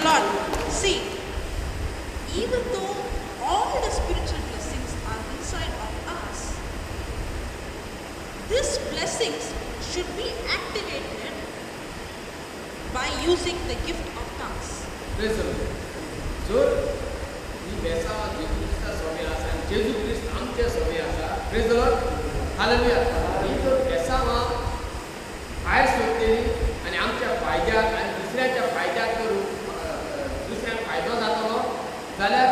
Lord. See, even though all the spiritual blessings are inside of us, these blessings should be activated by using the gift of tongues. Praise the Lord. जर ही बेसांवां जेजू क्रिस्ता सोबे आसा आनी जेजू क्रिस्त आमचे सोबे आसा. Praise the Lord. Hallelujah. ही जर बेसांवां भायर सोदतली आनी आमच्या फायद्याक आनी दुसऱ्याच्या फायद्याक करून दुसऱ्यांक फायदो जातलो जाल्यार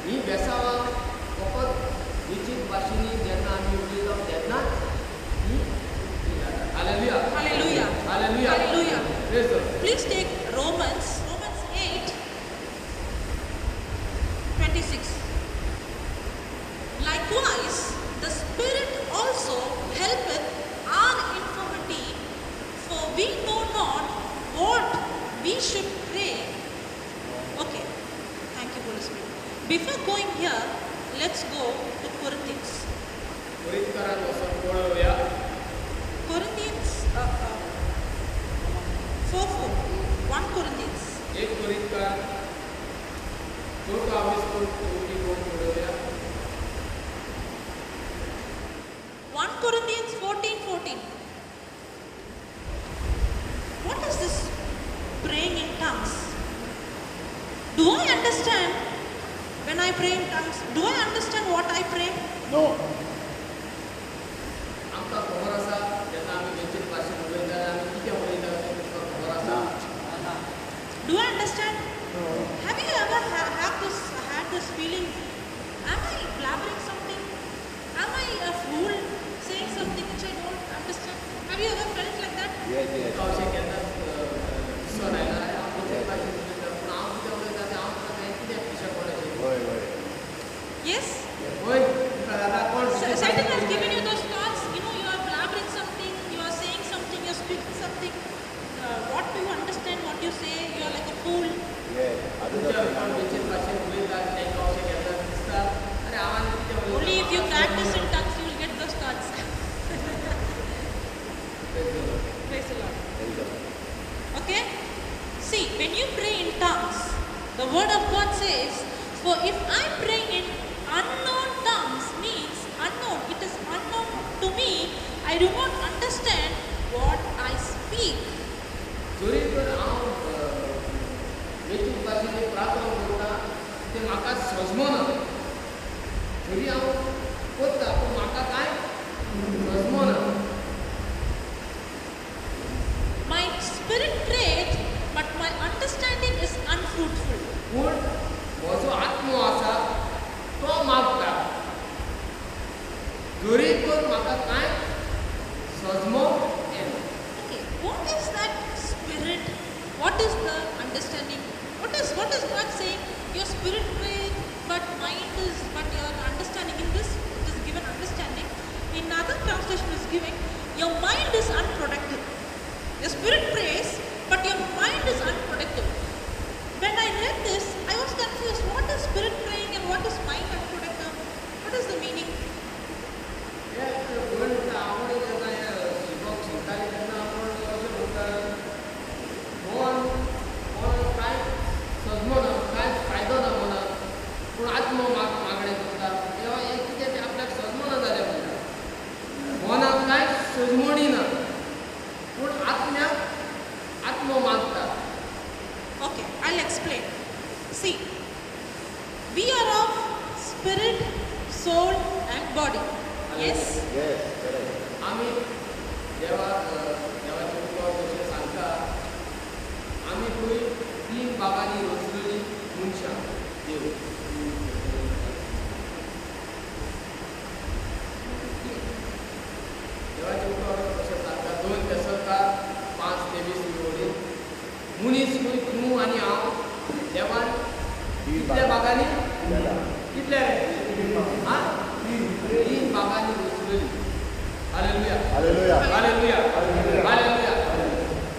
ही बेसांवां फकत निश्चीत भाशेंनी जेन्ना आमी उलयता तेन्नाच ही जाता. Hallelujah. Hallelujah. Hallelujah. Hallelujah. Praise the Lord. Please take Romans 8:26. Likewise, the Spirit also helpeth our infirmity, for we know not what we should pray. Okay, thank you, Holy Spirit. Before going here, let's go to Corinthians. कोरिंथकारांक वचून पळोवया. Corinthians 4:4. 1 Corinthians. 1 कोरिंथकार चवथो आविस्कोर चवथी कोण पळोवया. 1 Corinthians 14:14. What is this praying in tongues? Do I understand when I pray in tongues? Do I understand what I pray? No. आमकां खबर आसा जेन्ना आमी वेंचीक भाशेन उलयता आमी कितें उलयता तें तुमकां खबर आसा. Do I understand? Have you ever had this feeling? Am I blabbering something? Am I a fool saying something which I don't understand? Have you ever felt like that? Yes, yes. तुका अशें केन्ना दिसून आयला हांव वेंचीक भाशेन उलयता पूण हांव कितें उलयता तें हांव तुका कितें पिशें पडलें? वय वय. Yes. वय तुका दादा कोण Satan has given you those thoughts. You know, you are blabbering something, you are saying something, you are speaking something. What do you understand? What you say? You are like a fool. Yes. तुमच्या कोण वेंचीक भाशेन उलयता तांकां अशें केन्ना दिसता अरे हांव आनी कितें उलयता? Only if you practice in tongues, you will get those thoughts. Praise the Lord. Praise the Lord. Okay? See, when you pray in tongues, the word of God says, for if I pray in unknown tongues, means unknown, it is unknown to me, I do not understand what I speak. जरी तर हांव वेंचीक भाशेन प्रार्थना करता तें म्हाका सजमना. जरी हांव करता पूण म्हाका कांय सजमना. My spirit prayeth, but my understanding is unfruitful. पूण म्हजो आत्मो आसा तो मागता जरी तर म्हाका कांय सजमो येना. Okay, what is that spirit? What is the understanding? What is God saying? Your spirit prayeth, but mind is, but your understanding. In this, it is given understanding. In other translation is giving, your mind is unproductive. Your spirit prays, but your mind is unproductive. When I read this, I was confused. What is spirit praying and what is mind unproductive? What is the meaning? हें कोण म्हणटा आवड जेन्ना हें शिकोवंक शिकताली तेन्ना आपूण अशें म्हणटा मन मन कांय सजमना कांय फायदो ना मनाक पूण आत्मो मागणें करता तेवा हें कितें तें आपल्याक सजमना जालें म्हणटा मनाक कांय सजमणी ना पूण आत्म्याक आत्मो मागता. Okay, I'll explain. See, we are of spirit, soul and body. Yes? Yes, correct. आमी देवाक देवाचें उतर जशें सांगता आमी पळय तीन भागांनी रचलेली मनशां देव. देवाचें उतर कशें सांगता 2 तेसलकार 5:23 वडील मनीस खंय तूं आनी हांव देवान कितल्या भागांनी कितल्या रे आं तीन भागांनी रचलेली. Hallelujah. Hallelujah. Hallelujah. Hallelujah.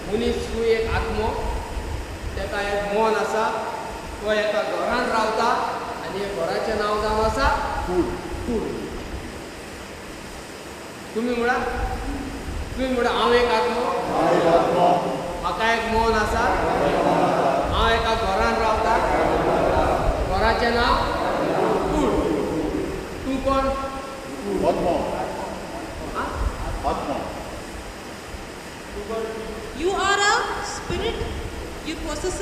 मनीस खंय एक आत्मो ताका एक मन आसा तो एका घरान रावता आनी घराचें नांव जावन आसा कूड. कूड. तुमी म्हणा तुमी म्हणा हांव एक आत्मो हांव एक आत्मो म्हाका एक मन आसा हांव एका देवाचें नांव कूड. तूं कोण? आत्मो. आत्मो. You are a spirit. You possess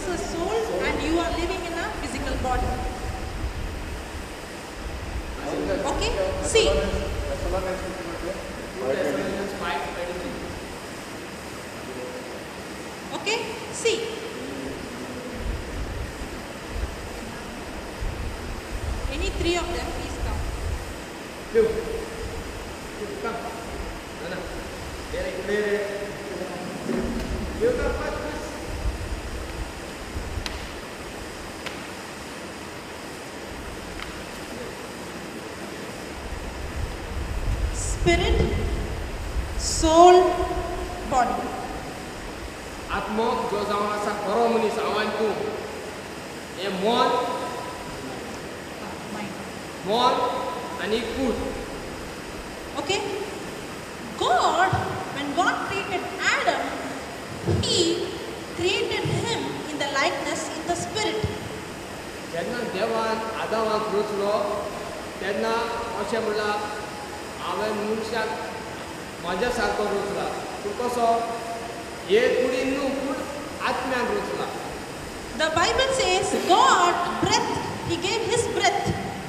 a soul, and you are living in a physical body. Okay? See. Okay? See. Any three of them, please come. You. Come. No. There. You come first, please. Spirit, soul, body. आत्मो जो जावन आसा खरो मनीस हांव आनी तूं. हें मन, मन आनी कूड. Okay? God, when God created Adam, He created him in the likeness, in the spirit. जेन्ना देवान आदामाक रचलो तेन्ना अशें म्हणलां हांवें मनशाक म्हज्या सारको रचला. पूण कसो? हे कुडीन न्हू पूण आत्म्यान रचला. The Bible says God breath, He gave His breath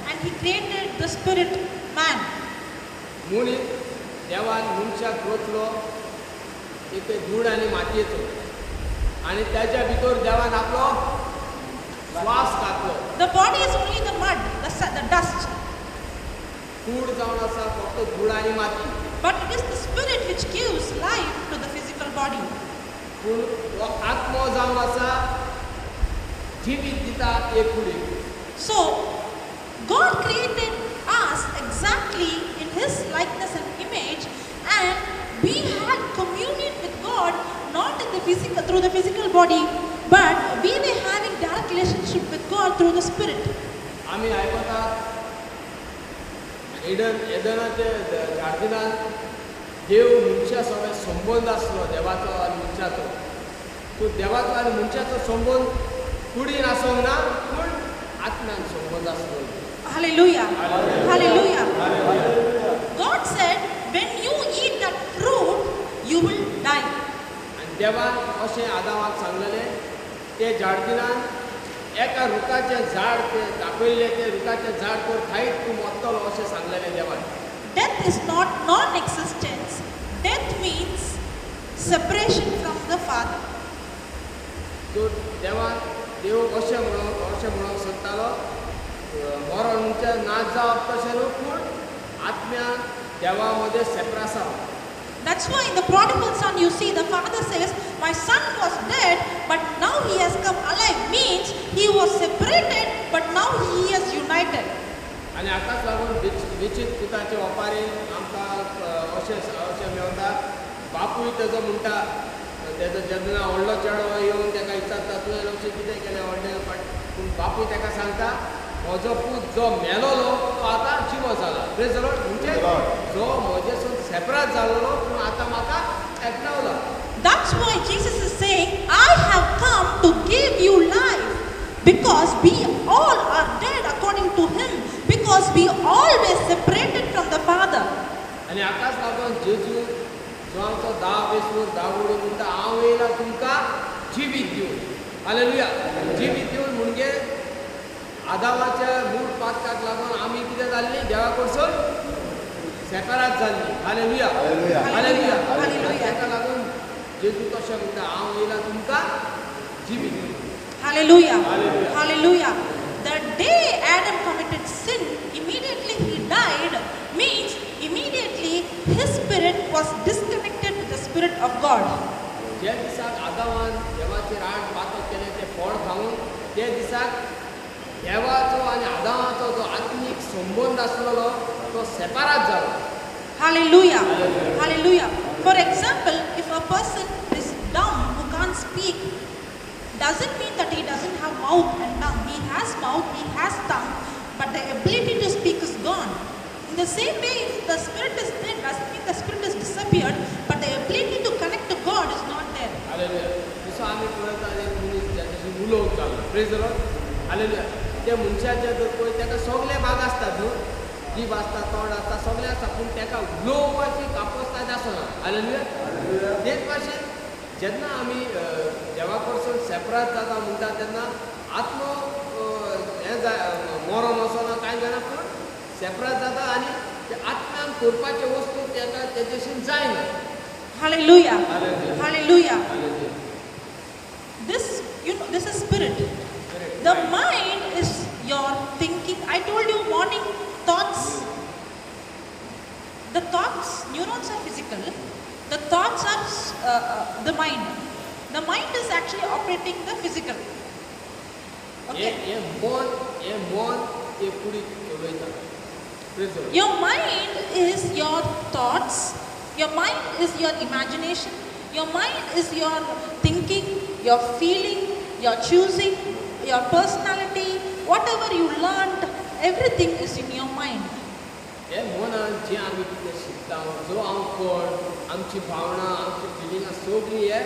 and He created the spirit man. म्हणून देवान मनशाक रचलो एक धूळ आनी मातयेचो आनी ताच्या भितर देवान आपलो श्वास घातलो. The body is only the mud, the dust. कूड जावन आसा फक्त धूळ आनी माती. But it is the spirit which gives life to the physical body. पूण हो आत्मो जावन आसा जिवीत दिता एक कुडीक. So God created us exactly in His likeness and image, and we had communion with God not in the physical, through the physical body, but we were having direct relationship with God through the spirit. आमी आयकतात एडनाचे झाडदिनान देव मनशा सगळे संबंद आसलो देवाचो आनी मनशाचो. तो देवाचो आनी मनशाचो संबंद कुडीन आसूंक ना पूण आत्म्यान संबंद आसलो. Hallelujah. Hallelujah. God said, when you eat that fruit, you will die. आनी देवान अशें आदामाक सांगलेलें ते झाडदिनान एका रुखाचें झाड तें दाखयल्लें तें रुखाचें झाड तर खायत तूं मरतलो अशें सांगलेलें देवान. Death is not non-existence. Death means separation from the Father. So देवान देव अशें म्हणूंक सोदतालो मरण म्हणजे नाच जावप तशें न्हू पूण आत्म्यान देवा मदें सेपरासांव. That's why in the prodigal son you see the father says, my son was dead but now he has come alive. Means he was separated but now he is united. आनी हाकाच लागून विचीत पुताचे ओपारीन आमकां अशें अशें मेळटा. बापूय तेजो म्हणटा तेजो जेन्ना व्हडलो चेडो येवन तेका विचारता तुवें अशें कितें केलें व्हडलें, पूण बापूय तेका सांगता म्हजो पूत जो मेलोलो तो आतां जिवो जाला. प्रेज the Lord. म्हणजे जो म्हजेसून सेपरेट जालोलो पूण आतां म्हाका एकठावला. That's why Jesus is saying, I have come to give you life, because we all are dead according to Him, because we all were separated from the Father. आनी हाकाच लागून जेजू जो आमचो 10 वेसूर 10 उडून म्हणटा हांव येयला तुमकां जिवीत दिवन. हालेलुया. जिवीत दिवन म्हणजे आदामाच्या मूळ पातकाक लागून आमी कितें जाल्लीं देवा कडसून सेपरात जाल्लीं. हालेलुया. हालेलुया. ताका लागून जेजू तशें म्हणटा हांव येयला तुमकां जिवीत दिवन. Hallelujah. Hallelujah. The day Adam committed sin, immediately he died, means immediately his spirit was disconnected with the spirit of God. ज्या दिसाक आदामान देवाचेर आड पातक केलें तें फळ खावन त्या दिसाक देवाचो आनी आदामाचो जो आत्मीक संबंद आसलेलो तो सेपारात जालो. Hallelujah. Hallelujah. For example, if a person is dumb who can't speak, doesn't mean that he doesn't have mouth and tongue. He has mouth, he has tongue, but the ability to speak is gone. In the same way, if the spirit is dead, doesn't mean the spirit has disappeared, but the ability to connect to God is not there. Hallelujah. जसो आमी पळयता एक मनीस जाच्याशी उलोवंक जालो. Praise the Lord. Hallelujah. त्या मनशाचे जर पळय ताका सगळे भाग आसतात न्हू, जीब आसता, तोंड आसता, सगळें आसता, पूण ताका उलोवपाची कापस्ताद आसना. हालेलुया. तेच भाशेन जेन्ना आमी देवा कडसून सेपरेट जाता म्हणटा तेन्ना आत्मो हें जाय मरोन वचना कांय जायना, पूण सेपरेट जाता आनी ते आत्म्यान करपाचे वस्तू ताका तेजेशीन जायना. Hallelujah. Hallelujah. Hallelujah. Hallelujah. This, you know, this is spirit. The mind is your thinking. I told you morning thoughts. The thoughts, neurons are physical. The thoughts are the mind. The mind is actually operating the physical. Okay. हे मन, हे मन ते कुडीक चलयता. Praise the Lord. Your mind is your thoughts. Your mind is your imagination. Your mind is your thinking, your feeling, your choosing, your personality, whatever you learned, everything is in your mind. हे मनान जें आमी कितें शिकता, जो हांव कोण, आमची भावनां, आमची फिलिंगां सगळीं हे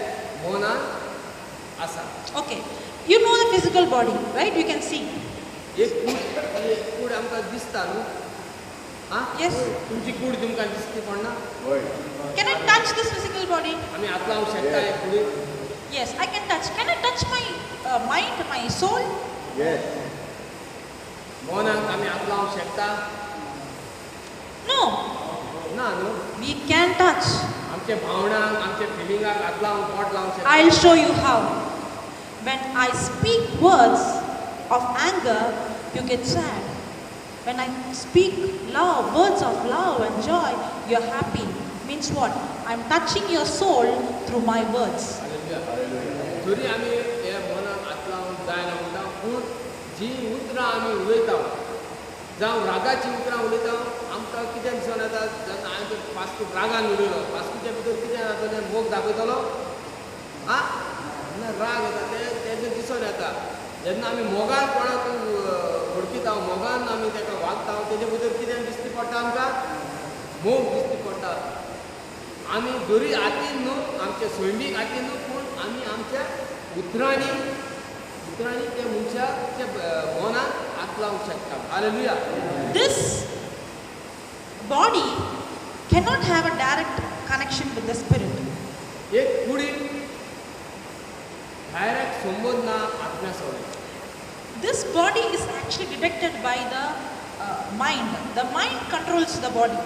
मनान आसा. Okay. You know the physical body, right? You can see. एक कूड, एक कूड आमकां दिसता न्हू? आं? Yes. तुमची कूड तुमकां दिसती पडना? Can I touch this physical body? आमी हात लावंक शकता हे कुडीक? Yes, I can touch. Can I touch my mind, my soul? Yes. मनाक आमी हात लावंक शकता? No. ना न्हू? We can touch. आमच्या भावनांक, आमच्या फिलिंगाक हात लावंक, बोट लावंक शकता. I'll show you how. When I speak words of anger, you get sad. When I speak love, words of love and joy, you're happy. Means what? I'm touching your soul through my words. जरी आमी हे मनाक हात लावंक जायना म्हणटा, पूण जी उतरां आमी उलयता, जावं रागाचीं उतरां उलयता, आमकां कितें दिसून येता, जेन्ना हांवें जर पास्कूक रागान उलयलो, पास्कूच्या भितर कितें जातलें, मोग दाखयतलो? आं, जेन्ना राग येता तेजें दिसून येता. जेन्ना आमी मोगान कोणाक वळखिता, मोगान आमी ताका वागता, तेजे भितर कितें दिसती पडटा आमकां? मोग दिसती पडटा. आमी जरी हातीन न्हू, आमच्या सैमीक हातीन न्हू, पूण आमी आमच्या उतरांनी उतरांनी त्या मनशाच्या मनाक हात लावंक शकता. Hallelujah. This body cannot have a direct connection with the spirit. एक कुडीक डायरेक्ट संबंद ना आत्म्या सगळें. This body is actually detected by the mind. The mind controls the body.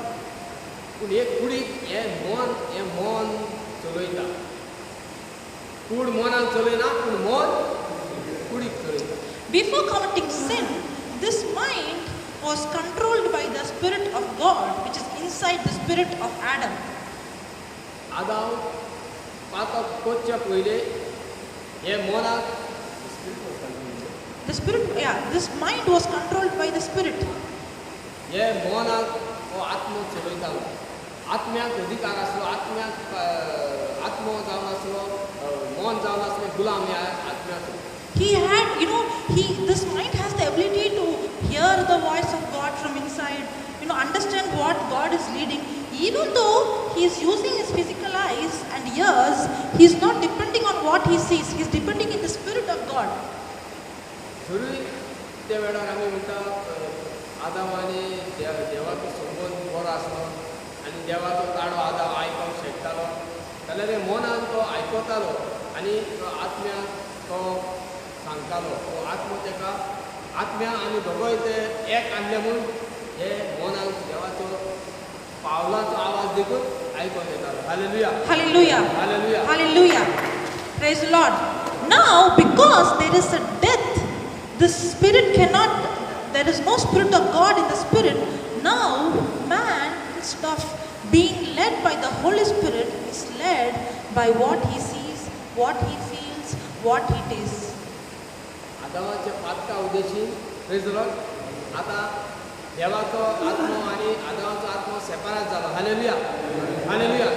पूण एक कुडीक हें मन, हें मन चलयता. कूड मनाक चलयना, पूण मन कुडीक चलयता. Before committing sin, this mind was controlled by the Spirit of God, which is inside the spirit of Adam. आदाव पातक करच्या पयलीं हे मनाक The spirit, yeah, this mind was controlled by the spirit. हे मनाक हो आत्मो चलयतालो. आत्म्याक अधिकार आसलो, आत्म्याक आत्मो जावन आसलो, मन जावन आसलें गुलाम ह्या आत्म्याचो. He had, you know, this mind has the ability to hear the voice of God from inside, you know, understand what God is leading. Even though he is using his physical eyes and ears, he is not depending on what he sees. He is depending in the Spirit of God. जरूर त्या वेळार आमी म्हणटा आदाव आनी देवाचो संबंद बरो आसलो आनी देवाचो ताळो आदाव आयकोंक शकतालो, जाल्यार ते मनान तो आयकतालो आनी तो आत्म्याक तो सांगतालो. तो आत्मो ताका आत्म्या आनी दोगोय ते एक आसले म्हूण हे मनाक देवाचो पावलाचो आवाज देखून आयकोन येतालो. Hallelujah. Hallelujah. Hallelujah. Hallelujah. Praise the Lord. Now, because there is a death, the spirit cannot, there is no spirit of God in the spirit. Now, man, instead of being led by the Holy Spirit, is led by what he sees, what he feels, what he tastes. आदामाच्या Patkai उद्देशीन, प्रेज the Lord, आतां देवाचो आत्मो आनी आदामाचो आत्मो सेपारात जालो. Hallelujah. Hallelujah.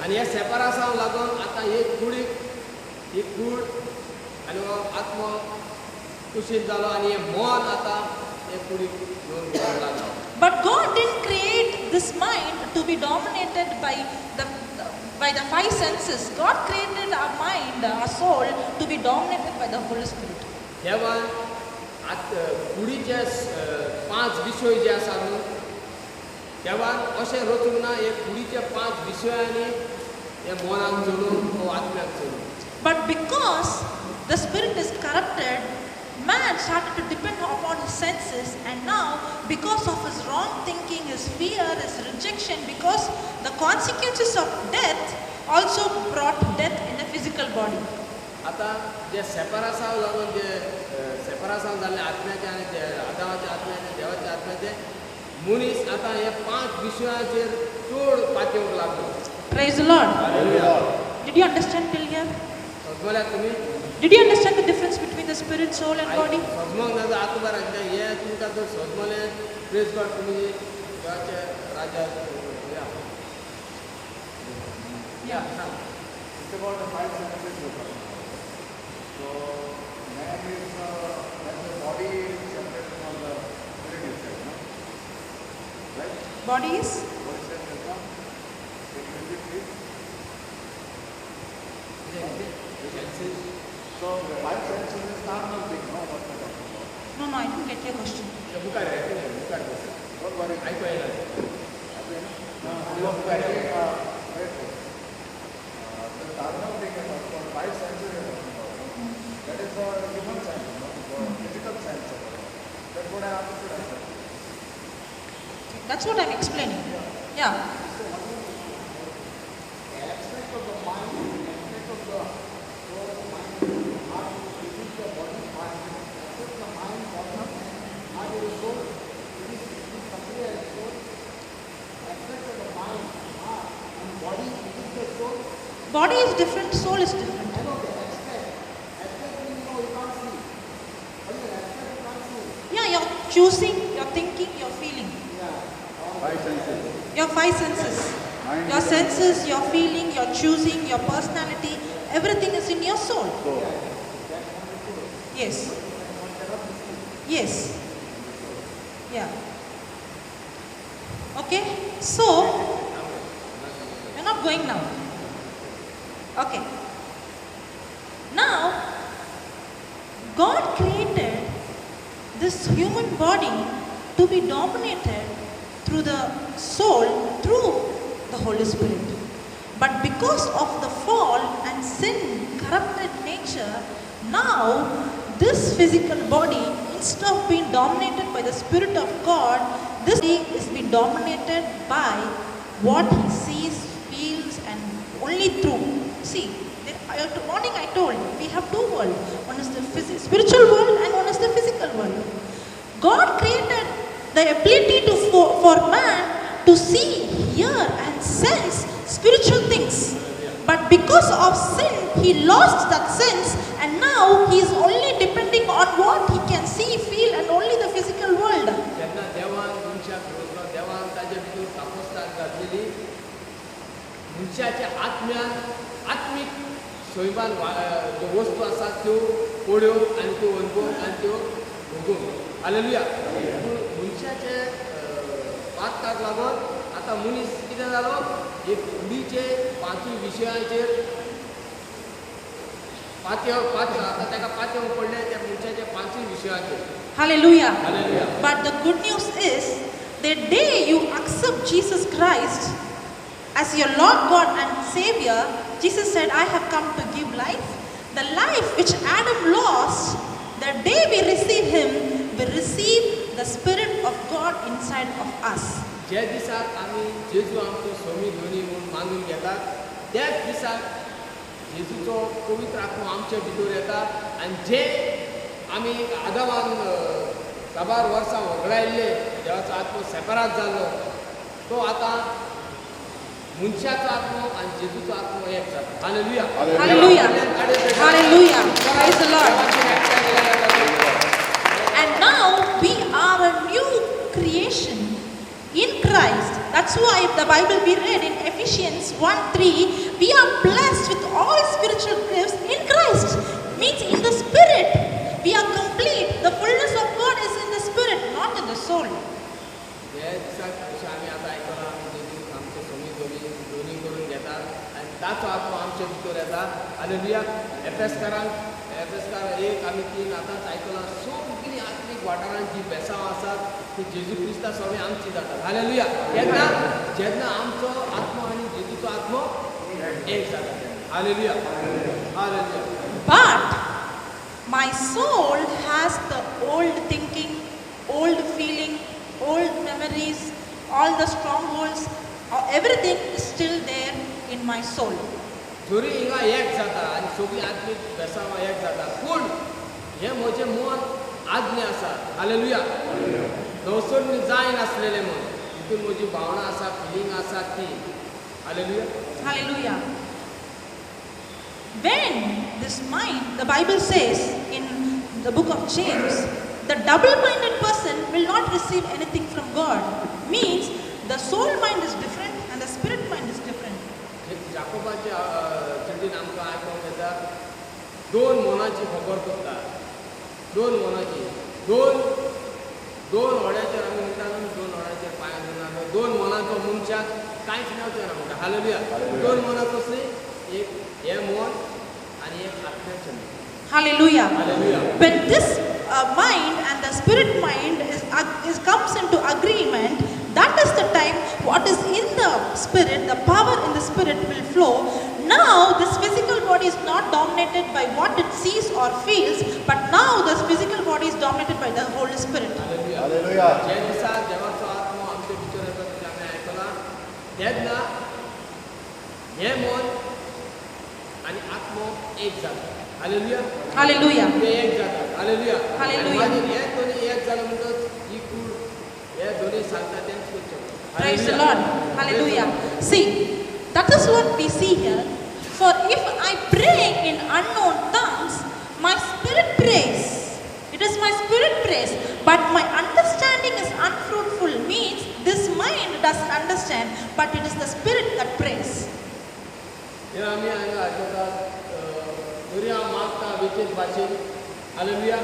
आनी ह्या सेपारासांव लागून आतां एक कुडीक, ही कूड आनी हो आत्मो कुशीन जालो आनी हें मन आतां हे कुडीक घेवन वचूंक लागलो. But God didn't create this mind to be dominated by the five senses. God created our mind, our soul, to be dominated by the Holy Spirit. देवान कुडीचे 5 विशय जे आसा न्हू देवान अशें रचूंक ना हे कुडीचे 5 विशयांनी हे मनाक चलून वा आत्म्याक चलून. But because the spirit is corrupted, man started to depend upon his senses, and now because of his wrong thinking, his fear, his rejection, because the consequences of death also brought death in the physical body. आता जे सेपरासांव लागून जे सेपरासांव जाल्लें आत्म्याचें आनी आदामाच्या आत्म्याचें देवाच्या आत्म्याचें मनीस आतां हे 5 विशयांचेर चड पातयेवंक लागलो. Praise the Lord. Did you understand till here? समजल्या तुमी? Did you understand the difference between the spirit, soul and body? समजूंक ना आतां बरें हे तुमकां जर समजलें प्रेज गॉड तुमी देवाच्या राज्याक या. It's about the 5 senses you're talking about. So man is when the body is separated from the spirit itself, no? Right? Body is? Body separated from. Can you repeat please? Senses. So 5 senses is carnal thing, no? What we're talking about? No, no, I didn't get your question. Don't worry. No, the carnal thing you're talking about, 5 senses you're talking about. That is the human sense, no? The physical sense. That's what I understood. That's what I'm explaining. Yeah. The aspect of the mind, the aspect of the soul, mind, heart, it is the body part. Except the mind, bottom, heart is the soul. It is complete as soul. Aspect of the mind, heart, and body, it is the soul. Body is different, soul is different. I know the aspect. Aspect means you know you can't see. What is an aspect you can't see? Yeah, you're choosing, you're thinking, you're feeling. Yeah. 5 senses. Your 5 senses. Mind, your senses, your feeling, your choosing, your personality, everything is in your soul. Soul. Yes. Yes. Yeah. Okay. So, we're not going now. Okay. Now, God created this human body to be dominated through the soul, through the Holy Spirit. But because of the fall and sin, corrupted nature, now this physical body, instead of being dominated by the Spirit of God, this body is being dominated by what he sees, feels, and only through. See, the morning I told, we have 2 worlds. One is the spiritual world and one is the physical world. God created the ability to for man to see, hear and sense spiritual things. But because of sin, he lost that sense, and now he is only depending on what he can see, feel and only the physical world. मनशाच्या आत्म्यान आत्मीक सैमान ज्यो वस्तू आसा त्यो पळोवंक आनी त्यो अणभवूंक आनी त्यो भोगूंक. हालेलुया. पूण मनशाचे पातकाक लागून आतां मनीस कितें जालो हे कुडीचे 5 विशयांचेर पातयेवंक आतां ताका पातयेवंक पडलें त्या मनशाचे 5 विशयांचेर. Hallelujah. Hallelujah. But the good news is, the day you accept Jesus Christ as your Lord God and Savior, Jesus said, I have come to give life. The life which Adam lost, the day we receive him, we receive the Spirit of God inside of us. ज्या दिसाक आमी जेजू आमचो स्वामी धनी म्हूण मानून घेतात त्याच दिसाक जेजूचो पवित्र आत्मो आमचे भितर येता आनी जे आमी आदामान साबार वर्सां वगडायल्ले देवाचो आत्मो सेपरात जाल्लो तो आतां मनशाचो आत्मो आनी जेजूचो आत्मो एक जाता. Hallelujah. Hallelujah. Hallelujah. Praise the Lord. And now we are a new creation in Christ. That's why the Bible we read in Ephesians 1:3, we are blessed with all spiritual gifts in Christ. Means in the spirit we are complete. The fullness of God is in the spirit, not in the soul. ताचो आत्मो आमचे भितर येता. Hallelujah. एफेसकारांक एफेसकार 1 आनी 3 आतांच आयकलां सगळीं आत्मीक आत्मीक वाठारांत जी बेसांव आसात ती जेजू क्रिस्ता स्वामी आमची जातात. हालेलुया. तेन्ना जेन्ना आमचो आत्मो आनी जेजूचो आत्मो एक जाता. Hallelujah. Hallelujah. But my soul has the old thinking, old feeling, old memories, all the strongholds, everything is still there in my soul. जरी हिंगा एक जाता आनी सगळीं आत्मीक बेसांवां एक जाता पूण हें म्हजें मन आज्ञा आसा. हालेलुया. नवसर जाय नासलेलें मन तितून म्हजी भावना आसा, फिलींग आसा ती. Hallelujah. Hallelujah. When this mind, the Bible says in the book of James, the double-minded person will not receive anything from God. Means the soul mind is different and the spirit mind is different. जाकोबाच्या चिटीन आमकां आयकूंक येता दोन मनाची खबर करता. दोन मनाची, दोन दोन होड्याचेर आमी म्हणटा न्हू, दोन होड्याचेर पांय दवरना. दोन मनाचो मनशाक कांयच मेळचें ना म्हणटा. हालेलुया. दोन मनां कसलीं? एक हें मन आनी एक आत्म्याचें मन. Hallelujah. Hallelujah. When this mind and the spirit mind is comes into agreement, that is the time what is in the spirit, the power in the spirit will flow. Now this physical body is not dominated by what it sees or feels, but now this physical body is dominated by the Holy Spirit. Hallelujah. Hallelujah. जे दिसा देवाचो आत्मो आमचे भितर येता तशें आमी आयकलां तेन्ना हें मन आनी आत्मो एक जाता. हालेलुया. Hallelujah. ते एक जाता. हालेलुया. हालेलुया. मागीर हे दोनी एक जाले म्हणटकच ही कूड हे दोनी सांगता तेंच करचें. Praise the Lord. Hallelujah. See, that is what we see here. For if I pray in unknown tongues, my spirit prays. It is my spirit prays, but my understanding is unfruitful. Means this mind doesn't understand, but it is the spirit that prays. हे आमी हांगा आयकतात तरी हांव मागता वेचेच भाशेन. Hallelujah.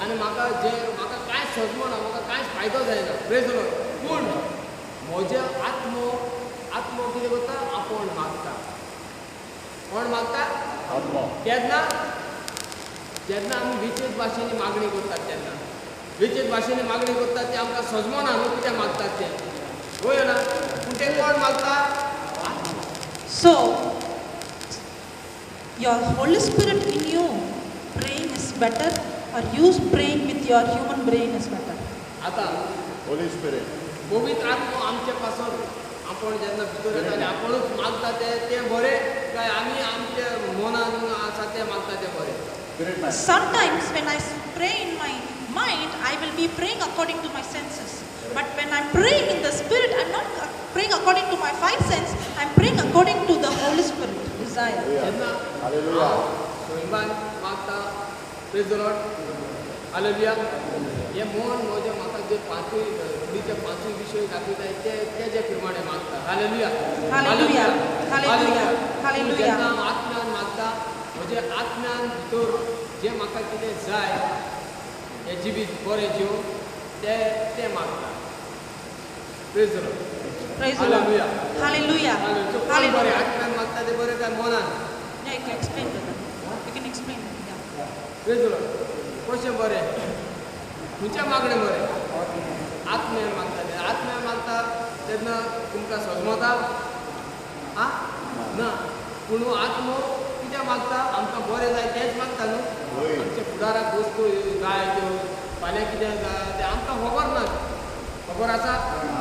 आनी म्हाका जे म्हाका कांयच सजमना, म्हाका कांयच फायदो जायना. प्रेज the Lord. पूण म्हजें आत्मो आत्मो कितें करता? आपूण मागता. कोण मागता? आत्मो. तेन्ना जेन्ना आमी वेचेच भाशेन मागणी करतात तेन्ना वेचेच भाशेन मागणी करतात ते आमकां सजमना न्हू कितें मागतात तें. वय ना? पूण तें कोण मागता? So, your Holy Spirit in you praying is better, or you praying with your human brain is better? आतां Holy Spirit. पवित्र आत्मो आमचे पासून आपण जेन्ना भितर येता आनी आपूणच मागता तें बरें काय आमी आमचे मनान आसा तें मागता तें बरें? Spirit man. Sometimes when I pray in my mind, I will be praying according to my senses. But when I'm praying in the Spirit, I'm not praying according to my five senses, I'm praying according to the Holy Spirit desire. जेन्ना Hallelujah. हांव स्वयंबान मागता. Praise the Lord. Hallelujah. हें मन म्हजें म्हाका जे पांचूय कुडीचे पांचूय विशय दाखयता ते तेजे प्रमाणे मागता. हालेलुया. Hallelujah. Hallelujah. Hallelujah. जेन्ना हांव आत्म्यान मागता म्हजे आत्म्यान भितर जें म्हाका कितें जाय हें जिवीत बरें जीव तें तें मागता. Praise the Lord. Praise the Lord. Hallelujah. Hallelujah. Hallelujah. कोण बरें Hallelujah. आत्म्यान मागता तें बरें काय मनान? Yeah, you can explain, brother. You can explain. Yeah. Praise the Lord. कशें बरें? खंयचें मागणें बरें? आत्म्यान मागता तें. आत्म्यान मागता तेन्ना तुमकां सजमता? आं ना. पूण आत्मो कितें मागता? आमकां बरें जाय तेंच मागता न्हू. आमच्या फुडाराक वस्तू जाय त्यो फाल्यां कितें जाय तें आमकां खबर ना. खबर आसा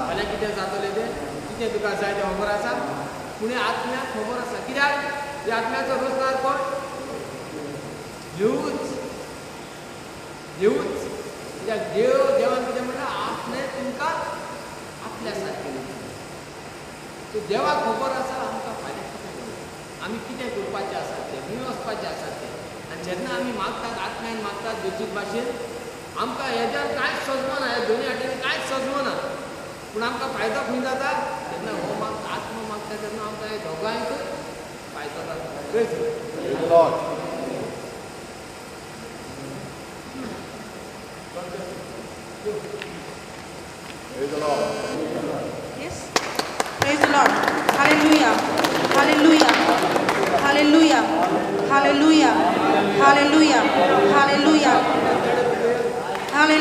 फाल्यां कितें जातलें तें? कितें तुका जाय तें खबर आसा? पूण आत्म्याक खबर आसा. कित्याक? त्या आत्म्याचो रोजगार कोण? देवूच. देवूच. कित्याक देव देवान कितें म्हणलां? आपणें तुमकां आपल्या सारकें. सो देवाक खबर आसा आमकां फाल्यां कितें करप, आमी कितें करपाचें आसा तें, खंय वचपाचें आसा तें. आनी जेन्ना आमी मागतात आत्म्यान मागतात वेचीक भाशेन आमकां हेज्यार कांयच सजमना, ह्या दोनी हाटेन कांयच सजमना. पूण आमकां फायदो खंय जाता? जेन्ना हो मागता आत्मो मागता तेन्ना आमकां हे दोगांयकूय फायदो जाता. Praise the Lord. Praise the Lord. Yes. Praise the Lord. Hallelujah. Hallelujah. Hallelujah. Hallelujah. Hallelujah. Hallelujah. Hallelujah.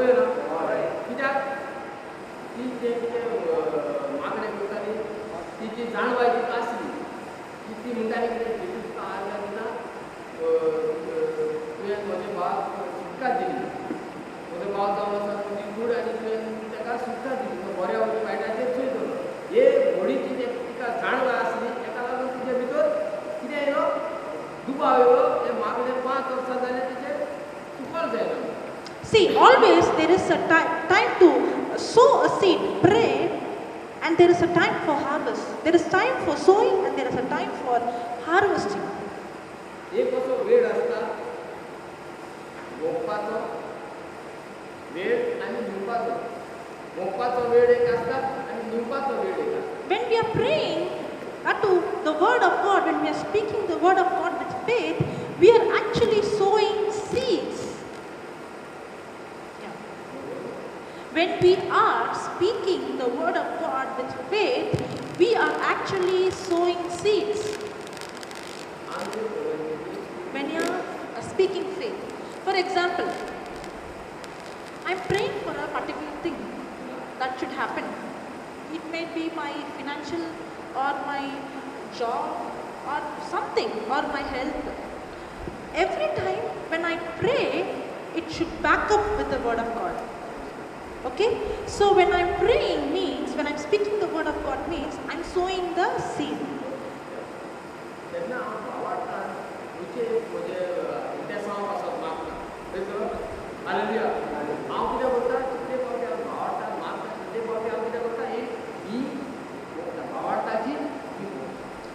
पळय ना कित्याक ती जें कितें मागणें करताली ती जी जाणवाय तिका आसली की ती म्हणटाली कितें जेजू तुका आयला तेन्ना तुवें म्हज्या भावाक सुटका दिली म्हजो भाव जावन आसा तुजी कूड आनी तुवें ताका सुटका दिली तो बऱ्या वयल्या वायटाचेर चोय दवरलो हे घोडीची तिका जाणवाय आसली ताका लागून तिचे भितर कितें येयलो दुबाव येयलो हें मागणें 5 वर्सां जालें तिचें सुफल जायना. See, always there is a time to sow a seed, pray, and there is a time for harvest. There is time for sowing and there is a time for harvesting. एक असो वेळ आसता रोवपाचो वेळ आनी निवपाचो. रोवपाचो वेळ एक आसता आनी निवपाचो वेळ एक आसता. When we are praying to the word of God, when we are speaking the word of God with faith, we are actually sowing seeds. Yeah. When we are speaking the word of God with faith, we are actually sowing seeds. When you are speaking faith. For example, I am praying for a particular thing that should happen. It may be my financial or my job or something or my health. Every time when I pray, it should back up with the word of God. Okay? So when I'm praying means, when I'm speaking the word of God means, I'm sowing the seed.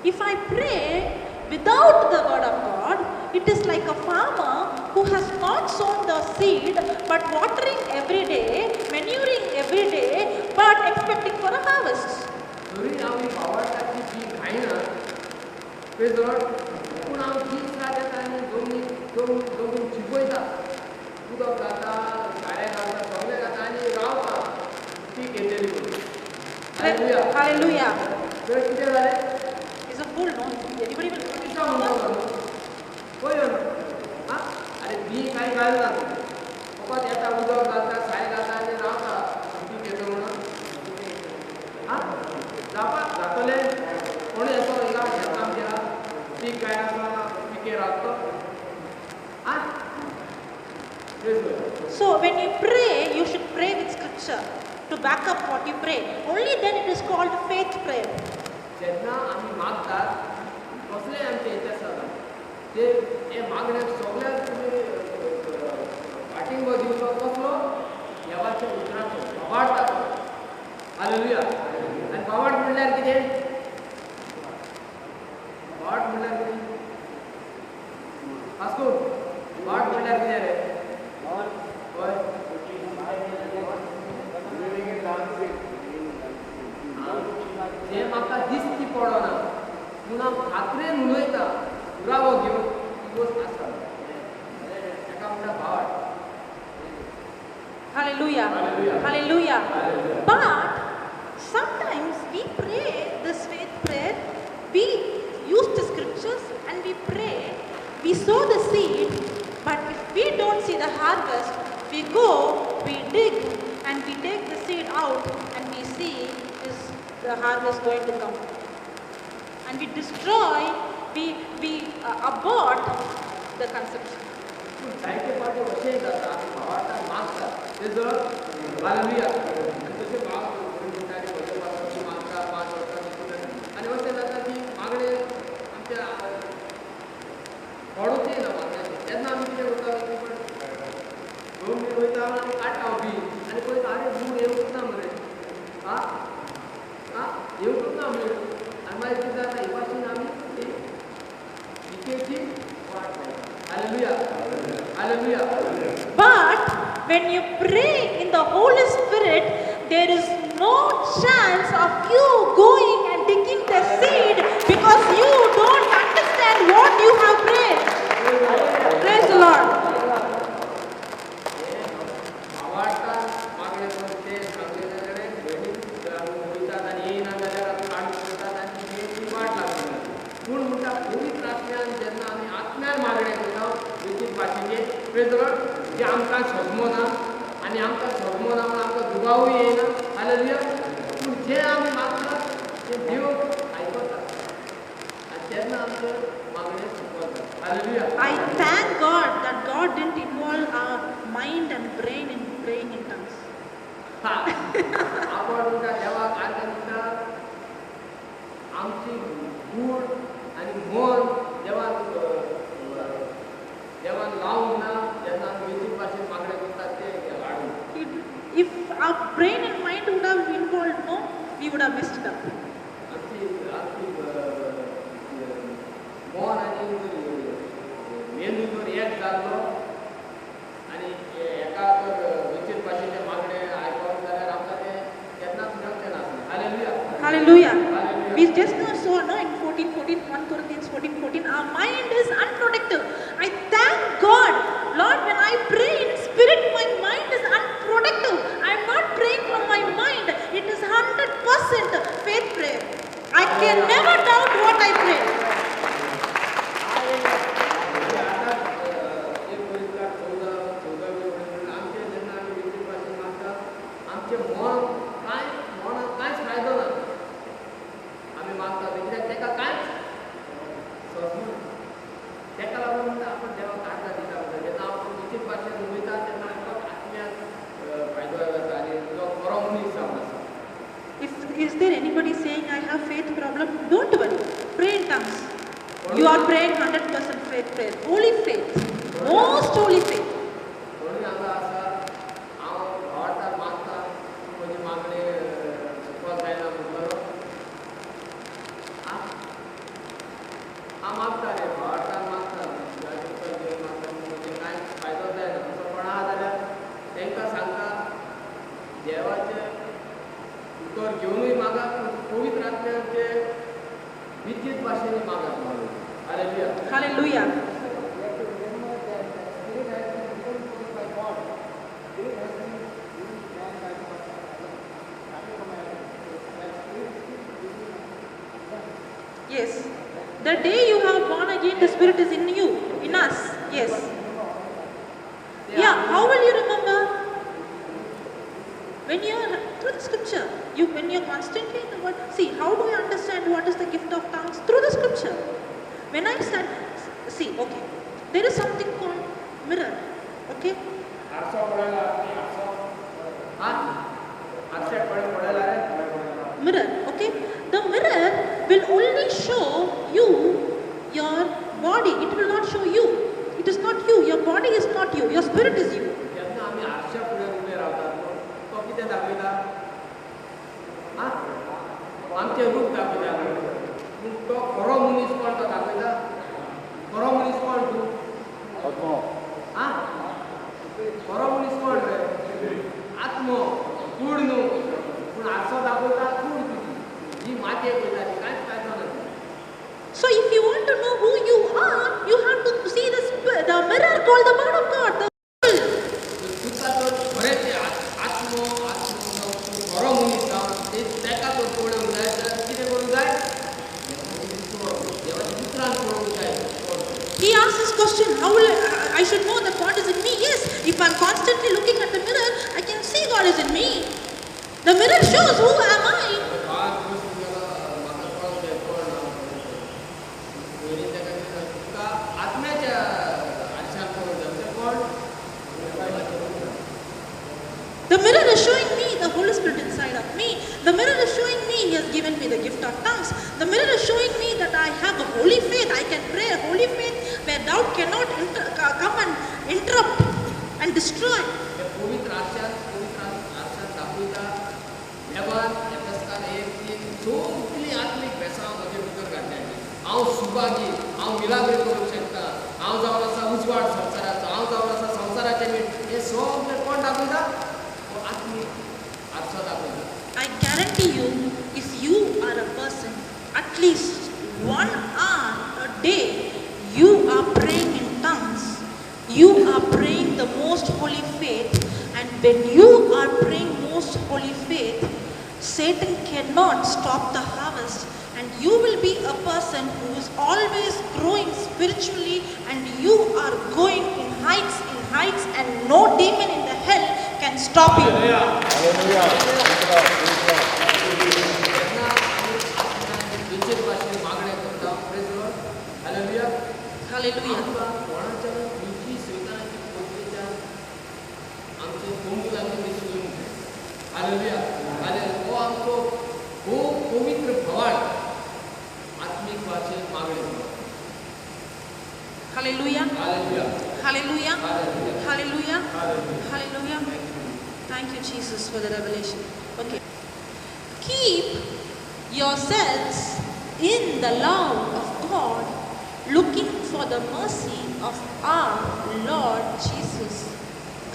If I pray without the word of God, it is like a farmer who has not sown the seed but watering every day, manuring every day, but expecting for a harvest. Hallelujah. He's a fool, no? Anybody will. So when you pray, you should pray with scripture to back up what you pray. Only then it is called faith prayer. Hallelujah. Hallelujah. Hallelujah. But sometimes we pray this faith prayer, we use the scriptures and we pray, we sow the seed, but if we don't see the harvest, we go, we dig and we take the seed out and we see is the harvest going to come. And we destroy, we abort the conception. But when you pray in the Holy Spirit, there is no chance of you going and digging the seed because you don't understand what you have prayed. Praise the Lord. Praise the Lord. दुबावूय येयना. Hallelujah. पूण जें आमी मागतात तें देव आयकता आनी तेन्ना आमचें मागणें सफल जाता. Hallelujah. I thank God that God didn't involve our mind and brain in praying in tongues. आपण म्हणटा देवाक आर्गां दिता, आमची गूण आनी मन देवान देवान लावंक ना. जेन्ना आमी वेंचीक भाशेन मागणें करतात तें हाडून. If our brain and mind would have involved, no, we would have messed it up. आमची आमची मन आनी मेंदू जर एक जाल्लो आनी एका जर वेंचीक भाशेचें मागणें आयकून जाल्यार आमकां तें केन्नाच मेळचें नासलें. Hallelujah. Hallelujah. Hallelujah. We just now saw, no, in 14:14, 1 Corinthians 14:14, our mind is unproductive. I thank God, Lord, when I pray in spirit, my mind is unproductive. I am not praying from my mind. It is 100% faith prayer. I can never doubt what I pray. आतां एक कोरिंथाक 14 14वे म्हणून आमचें जेन्ना आमी वेंचीक भाशेन मागता आमचें मन कांय मनाक कांयच फायदो ना. आमी मागता तें कित्याक ताका कांयच सोंसना. ताका लागून म्हणटा आपण देवाक आर्गां दिता म्हणटा. जेन्ना आपण वेंचीक भाशेन उलयता तेन्ना आमकां आत्म्याक फायदो जाता आनी जो खरो मनीस जावन आसा. If is there anybody saying I have faith problem, don't worry. Pray in tongues. You are praying 100% faith prayer. Holy faith. Most holy faith. कोणूय हांगा आसा हांव भावार्थान मागता म्हजें मागणें सफल जायना म्हणटलो, हांव मागता रे, भावार्थान मागता, उतर घेवन मागता, पूण म्हजें कांय फायदो जायना. असो कोण आहा जाल्यार तांकां सांगता देवाचें उतर घेवनूय मागात, पूण पवित्र आत्म्याचे विद्युत भाशेन मागात म्हणून. Hallelujah. Hallelujah. We have to remember that the spirit has been given to us by God. Spirit has been given to man by God. Starting from Adam. So that spirit is still living in us. Yes. The day you have born again, the Spirit is in you, in us. Yes. Yeah. How will you remember? When you are through the scripture, you when you are constantly in the word. See, how do you understand what is the gift of tongues? Through the scripture. When I start, see, okay, there is something called mirror. Okay. आरसो पळयला आरसो हा आरश्याक पळय पळयला रे Mirror, okay? The mirror will only show you your body. It will not show you. It is not you. Your body is not you. Your spirit is you. जेन्ना आमी आरश्या फुडें उबे रावतात न्हू तो कितें दाखयता आ आमचें रूप दाखयता पूण तो खरो मनीस कोण तो दाखयता? खरो मनीस कोण तूं? आ खरो मनीस कोण रे? आत्मो, कूड न्हू. पूण आरसो दाखयता कूड तुजी ही मातयेक वयता ती कांयच फायदो ना. So if you want to know who you are, you have to see the mirror called the Word of God. The Bible. तुका तर खरें तें आत्मो आत्मो जावं तूं खरो मनीस जावन ते ताका तर पळोवंक जाय जाल्यार कितें करूंक जाय? देवाच्या उतरान पळोवंक जाय कोण तो. He asked this question, how will I should know that God is in me? Yes, if I'm constantly looking at the mirror, I can see God is in me. The mirror shows who am I. भावान प्रस्न केलो म्हाका कळोंक जाय कोण हांव पयलीं ताका कितें तुका आत्म्याच्या आरशान पळोवंक जाय म्हणजे कोण? देवाचें उतर. The mirror is showing me the Holy Spirit inside of me. The mirror is showing me He has given me the gift of tongues. The mirror is showing me that I have a holy faith. I can pray a holy faith where doubt cannot come and interrupt and destroy. हे पवित्र आरशान पवित्र आरशान दाखयता देवान एफेसकार 1:3 सगळीं आत्मीक बेसांव म्हजे भितर घातल्याची. हांव सुभागी, हांव मिलाग्री करूंक शकता, हांव जावन आसा उजवाड संवसाराचो, हांव जावन आसा संवसाराचें मीठ. हें सगळें कोण दाखयता? हो आत्मीक आरसो दाखयता. I guarantee you, if you are a person, at least 1 hour a day, you are praying in tongues, you are praying the most holy faith, and when you are praying most holy faith, Satan cannot stop the harvest, and you will be a person who is always growing spiritually, and you are going in heights, and no demon in the hell can stop you. Hallelujah. जेन्ना आमी आत्म्यान बेचेत भाशेन मागणें करता, प्रेज Lord, hallelujah. Hallelujah. आमकां कोणाच्या खंयची स्विकाराची पद्दतीच्यान आमचो तोंड लागून दिसून येवंक जाय. हालेलुया. हालेलुया. हो आमचो खूब पवित्र भवाळ आत्मीक भाशेन मागणें करप. Hallelujah. Hallelujah. Hallelujah. Hallelujah. Hallelujah. Hallelujah. Hallelujah. Thank you, Jesus, for the revelation. Okay. Keep yourselves in the love of God, looking for the mercy of our Lord Jesus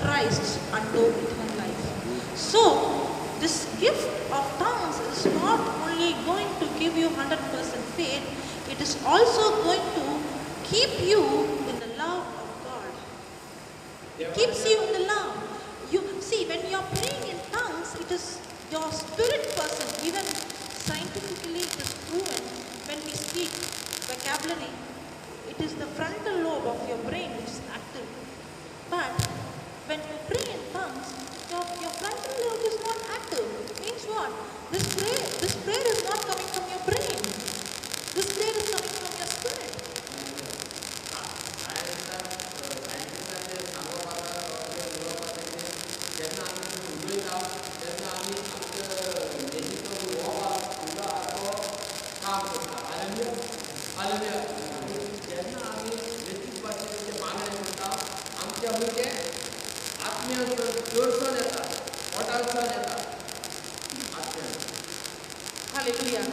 Christ unto eternal life. So, this gift of tongues is not only going to give you 100% faith, it is also going to keep you in the love of God. It keeps you in the love. You see, when you are praying in tongues, it is your spirit person. Even scientifically, it is proven when we speak vocabulary, it is the frontal lobe of your brain which is active. But when you pray in tongues, your frontal lobe is not active. Means what? This prayer is not coming from your brain. This prayer is coming from your spirit. सायंटिस्टांचे सांगप आसा, उलोवप आसा की जेन्ना आमी उलयता तेन्ना आमी आमच्या मेंदीचो हो भाग उलो आसा तो काम करता. हालेलुया. हालेलुया. जेन्ना आमी लेखीत भाशेन मागणें करता आमच्या भुरगे आत्म्यान चडसून येता, पोटांतल्यान येता आत्म्यान. Hallelujah.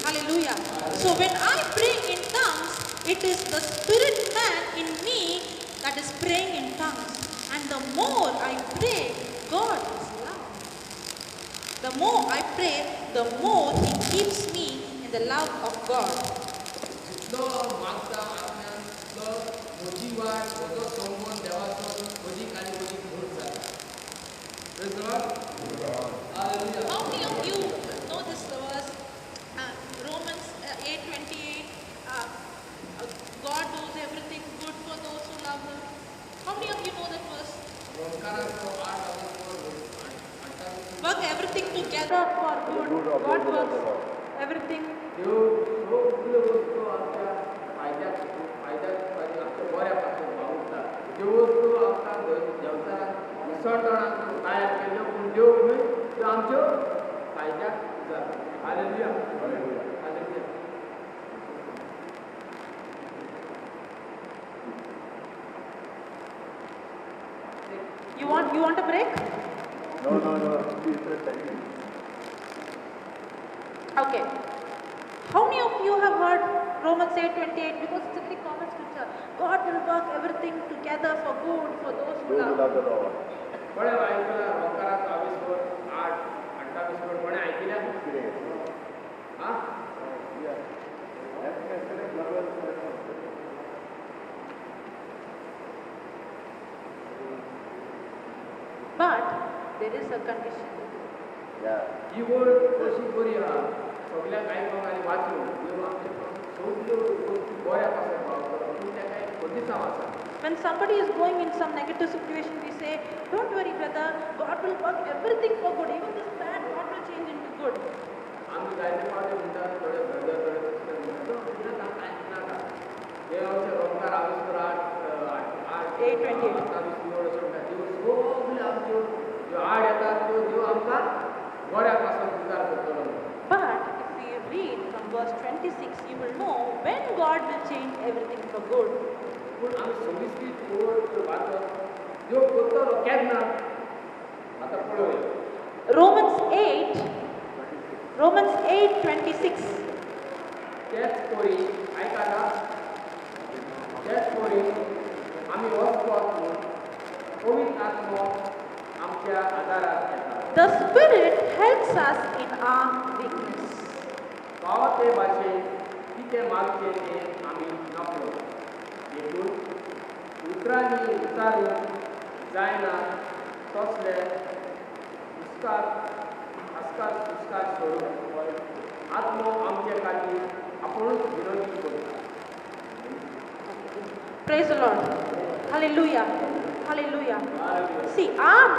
Hallelujah. So when I pray in tongues, it is the spirit man in me that is praying in tongues. And the more I pray, God is love. The more I pray, the more He keeps me in the love of God. जितलो मागता आत्म्यान तितलो म्हजी वाट, म्हजो संबंद देवाचो अदीक आनी अदीक घट जाता. Praise the Lord. Hallelujah. How many of you know this verse? Romans 8:28. God does everything good for those who love Him. How many of you know that verse? रोमकारांचो आठ अठ्ठावीस. Work everything together for good. God works everything. त्यो सगल्यो वस्तू आमच्या फायद्याक फायद्याक आमच्या बऱ्या पासून वावुरता. त्यो वस्तू आमकां देंवचारान विसणतणाक तयार केल्ल्यो, पूण त्यो न्हय, त्यो आमच्यो फायद्याक जाता. Hallelujah. Hallelujah. You want a break? No, no, no. Please tell me. Okay. How many of you have heard Romans 8:28? Because it's a very common scripture. God will work everything together for good for those who love. The Lord. कोणें आयकलां रोमकारांचो बावीस वर आठ अठ्ठावीस वर कोणें आयकिल्या? आं? But there is a condition. Yeah. ही वळ अशी बरी आहा सगल्यांक आयकोंक आनी वाचूंक. देव आमचे पासून सगल्यो गोश्टी बऱ्या पासून पावता, पूण ताका एक कंडिसांव आसा. When somebody is going in some negative situation, we say, don't worry brother, God will work everything for good. Even this bad, God will change into good. आमी जायते फावटी म्हणटा थोडे ब्रदर थोडे सिस्टर म्हणटा नाका कांयच नाका. देवाचे रोमकार बावीस वर आठ आठ 8:28. अठ्ठावीस वर अशें म्हणटा देव सगल्यो आमच्यो ज्यो आड येतात त्यो देव आमकां बऱ्या पासून उद्धार करतलो. But if we read from verse 26, you will know when God will change everything for good. पूण आमी सव्वीस ओळ वाचत देव करतलो केन्ना आतां पळोवया. Romans 8:26. तेच परी आयकता, तेच परी आमी वचपाक म्हूण पवित्र आत्मो आमच्या आदाराक येता. The Spirit helps us in our weakness. फावो ते भाशेन कितें मागचें तें आमी नकळो, देखून उतरांनी उतारून जायना तसले आस्कार सुस्कार सोडून आत्मो आमचे खातीर आपुणूच विनंती करता. Praise the Lord. Hallelujah. Hallelujah. See, our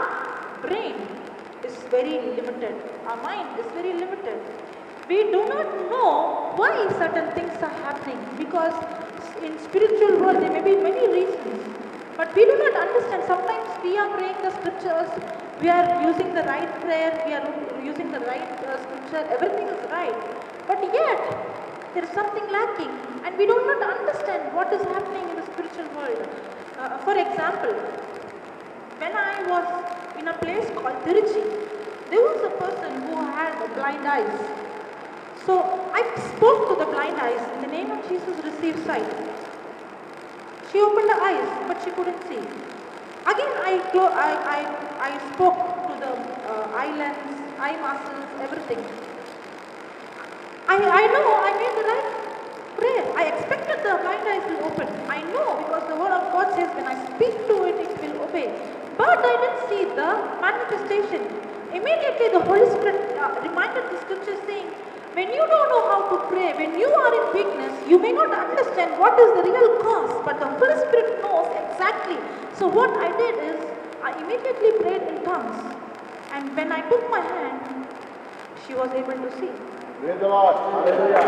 brain is very limited. Our mind is very limited. We do not know why certain things are happening, because in spiritual world there may be many reasons, but we do not understand. Sometimes we are praying the scriptures, we are using the right prayer, we are using the right scripture, everything is right, but yet there is something lacking and we do not understand what is happening in the spiritual world. For example, when I was in a place called Tiruchi, there was a person who had blind eyes. So I spoke to the blind eyes, in the name of Jesus, receive sight. She opened her eyes, but she couldn't see. Again, I spoke to the eye lens, eye muscles, everything. I know I made the right prayer. I expected the blind eyes will open. I know, because the word of God says when I speak to it, it will obey. But I didn't see the manifestation. Immediately the Holy Spirit reminded the scripture saying, when you don't know how to pray, when you are in weakness, you may not understand what is the real cause, but the Holy Spirit knows exactly. So what I did is, I immediately prayed in tongues. And when I took my hand, she was able to see. Praise the Lord. Hallelujah.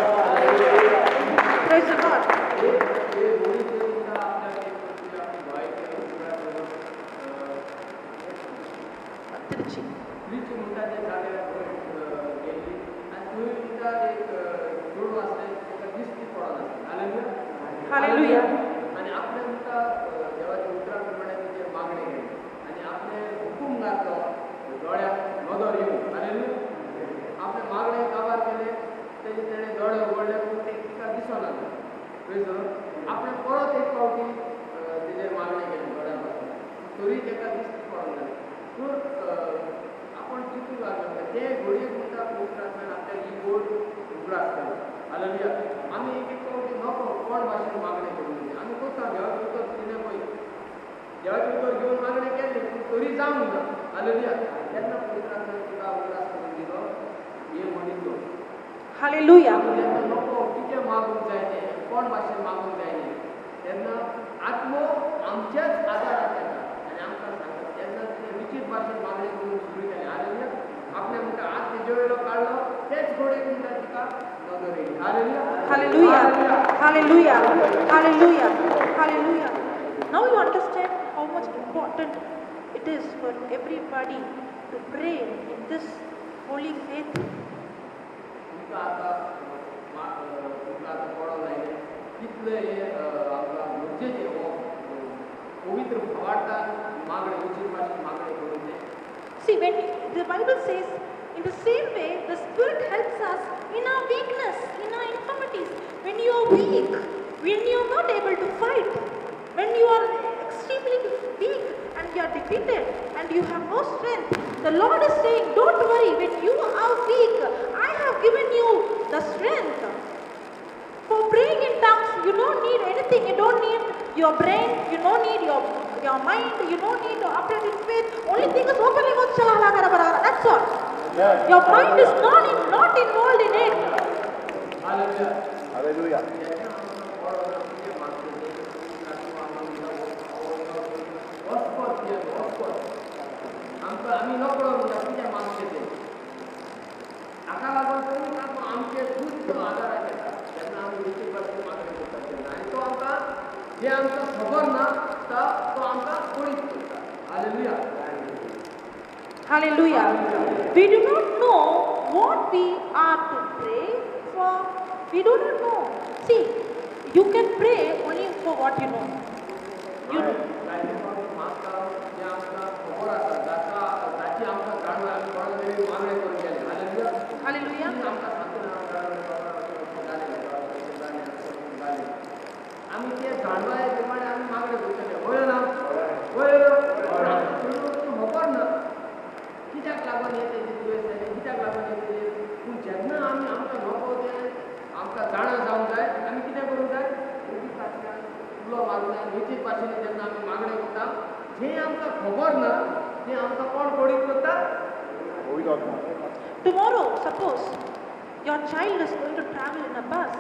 Praise the Lord. Tiruchi. Hallelujah. आणि आपले म्हणटा देवाच्या उतरा प्रमाणे तेजेर मागणें केली आनी आपले हुकूम घातलो दोळ्याक नदर येवं. हालेलुया. आपले मागणें काबार केलें, तेजे तेणें दोळे उगडले पूण ते तिका दिसो लागलें. आपणें परत एक फावटी तेजेर मागणें केलें दोळ्या पासून, तरी तेका दिश्टी पडोंक जालें. पूण आपण चिंतूंक लागले ते घडयेक म्हणटा पवित्र आत्म्यान आपल्याक ही गोड उगडास केलो. हालेलुया. आमी एक एक फावटी नको कोण भाशेन मागणें करूंक जाय, आमी करता देवाचें उतर दिलें पळय, देवाचें उतर घेवन मागणें केलें पूण तरी जावंक ना. हालेलुया. तेन्ना पवित्र आत्म्यान तुका उगडास करून दिलो हे म्हणिल्लो. हालेलुया. तेन्ना नको कितें मागूंक जाय तें, कोण भाशेन मागूंक जाय तें, तेन्ना आत्मो आमच्याच आदाराक येता आनी आमकां सांगता. तेन्ना तिणें विचीत भाशेन मागणें करूंक सुरू केलें. हालेलुया. आपणें म्हणटा हात तेजे वयलो काडलो, तेच घडयेक म्हणटा तिका नदर येयली. Hallelujah. Hallelujah. Hallelujah. Hallelujah. Hallelujah. Now you understand how much important it is for everybody to pray in this holy faith. तुमकां आतां तुमकां आतां कळोन आयलें कितलें हें आमकां गरजेचें हो पवित्र भावार्थान मागणें उचीत भाशेन मागणें करूंक तें. See, when the Bible says, in the same way, the Spirit helps us in our weakness, in our infirmities. When you are weak, when you are not able to fight, when you are extremely weak and you are defeated and you have no strength, the Lord is saying, don't worry, when you are weak, I have given you the strength. For praying in tongues, you don't need anything. You don't need your brain, you don't need your mind, you don't need to operate in faith. Only thing is openly go, that's all. Yes. Your mind is not involved in it. Hallelujah. Hallelujah. आमी नकळो म्हणटा कितें मागचें तें, हाका लागून पवित्र आत्मो आमचे खूब आदाराक येता तेन्ना आमी विचीत भाशेन मागणें करता तेन्ना, आनी तो आमकां जें आमकां खबर ना तो आमकां कळीत करता. Hallelujah. Hallelujah. We do not know what we are to pray for. We do not know. See, you can pray only for what you know. You Hallelujah. आमी ते जाणवाये प्रमाणे आमी मागणें करतले. वयर ना वयर खबर ना कित्याक लागून हें तेजें दुयेंस जालें, कित्याक लागून हें तेजें, पूण जेन्ना आमी आमकां नको तें आमकां जाणा जावंक जाय, आमी कितें करूंक जाय, उचीत भाशेन उलो मारूंक जाय. उचीत भाशेन जेन्ना आमी मागणें करता, जें आमकां खबर ना तें आमकां कोण कळीत करता. Tomorrow, suppose your child is going to travel in a bus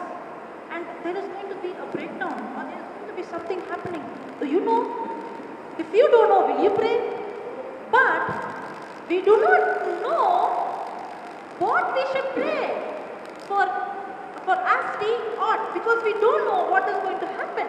and there is going to be a breakdown or there is going to be something happening. Do you know? If you don't know, will you pray? But We do not know what we should pray for as we ought, because we don't know what is going to happen.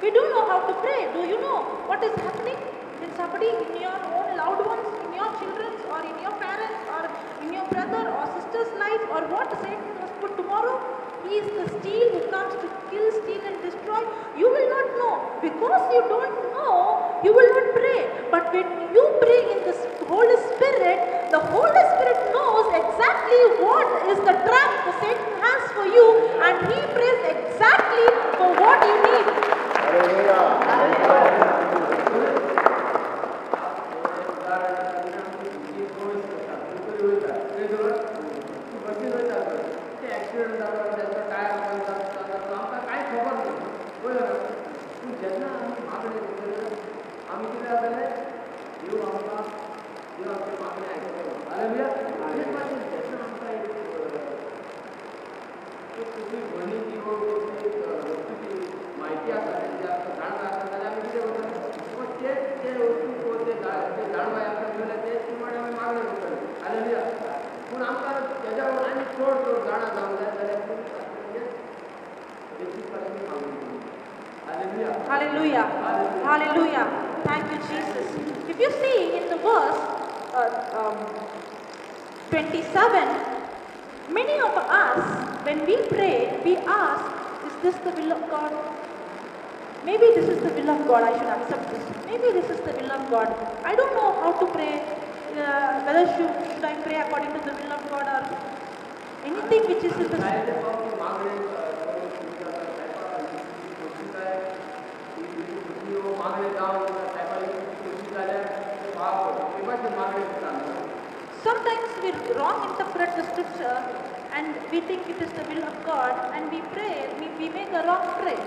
We don't know how to pray. Do you know what is happening in somebody, in your own loved ones, in your children's or in your parents or in your brother or sister's life, or what Satan has put tomorrow? He is the steel who comes to kill, steal and destroy. You will not know. Because you don't know, you will not pray. But when you pray in the Holy Spirit, the Holy Spirit knows exactly what is the trap the Satan has for you, and he prays exactly for what you need. Hallelujah. Hallelujah. Hallelujah. Thank you, Jesus. If you see in the verse 27, many of us, when we pray, we ask, is this the will of God? Maybe this is the will of God, I should accept this. Maybe this is the will of God. I don't know how to pray, whether should I pray according to the will of God or anything which is in the... Sometimes we wrong interpret the scripture and we think it is the will of God, and we pray, we make a wrong prayer.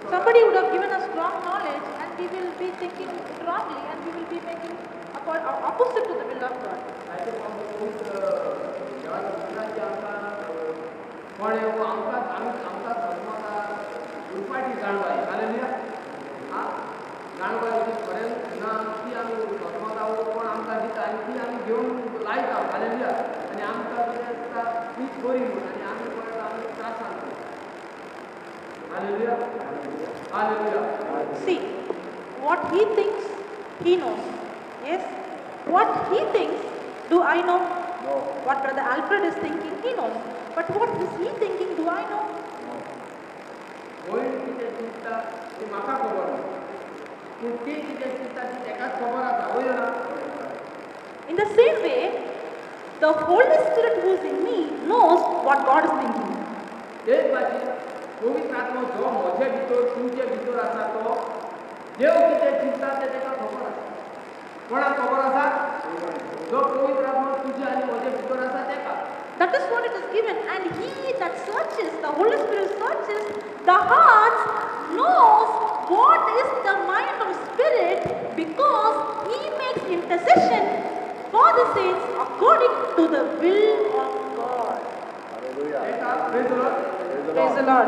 Somebody would have given us wrong knowledge and we will be thinking it wrongly, and we will be making opposite to the will of God. See, what he thinks, he knows. Yes? What he thinks, do I know? No. What Brother Alfred is thinking, he knows. But what is he thinking, do I know? In the same way, the Holy Spirit who is in me knows what God is thinking. That is what it is given. And he that searches, the Holy Spirit searches the hearts, knows what is the mind of Spirit, because he makes intercession for the saints according to the will of God. Hallelujah. Praise the Lord. Praise the Lord.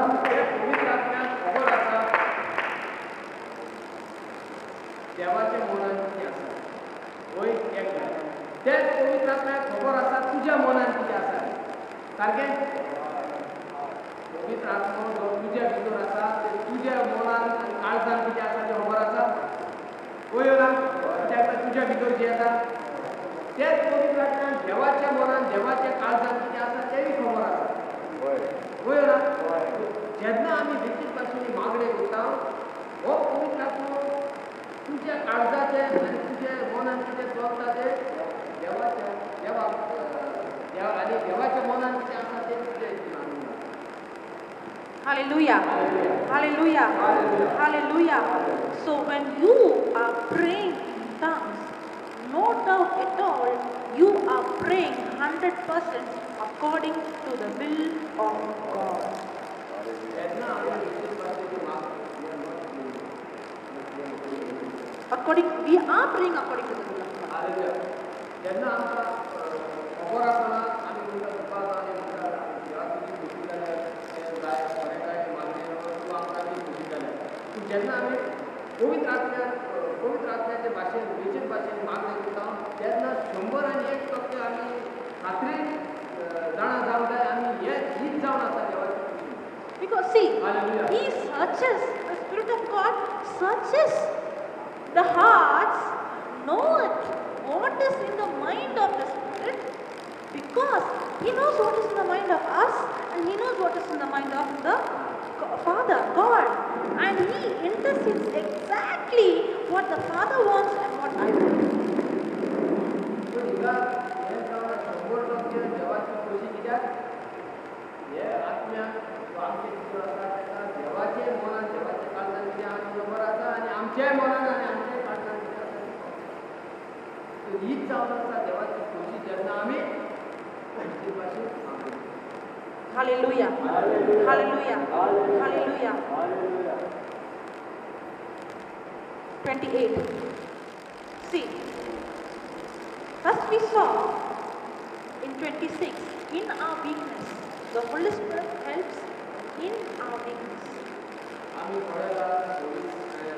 Hallelujah. Hallelujah. Hallelujah. So when you are praying in tongues, no doubt at all, you are praying 100% according to the will of God. According, we are praying according to the will of God. जेन्ना आमी पवित्र आत्म्याचे searches, the Spirit of God searches the hearts, knoweth what is in the mind of the Spirit, because He knows what is in the mind of us and He knows what is in the mind of the Father, God. And He intercedes exactly what the Father wants and what I want. So हिंगा हें जावन 100% देवाची खोशी कित्याक हे आत्म्या जो आमचे भितर आसा ताका देवाचे मनान देवाचे काळजान कितें आसा तें खबर आसा आनी आमच्याय मनान आनी आमच्याय काळजान कितें आसा तें खबर आसा. सो हीच जावन आसा देवाची खोशी जेन्ना आमी तांचे भाशेन मागता. Hallelujah. Hallelujah. Hallelujah. Hallelujah. Hallelujah. Hallelujah. 28. See, first we saw in 26, in our weakness, the Holy Spirit helps in our weakness. आमी पळयला 26 वयर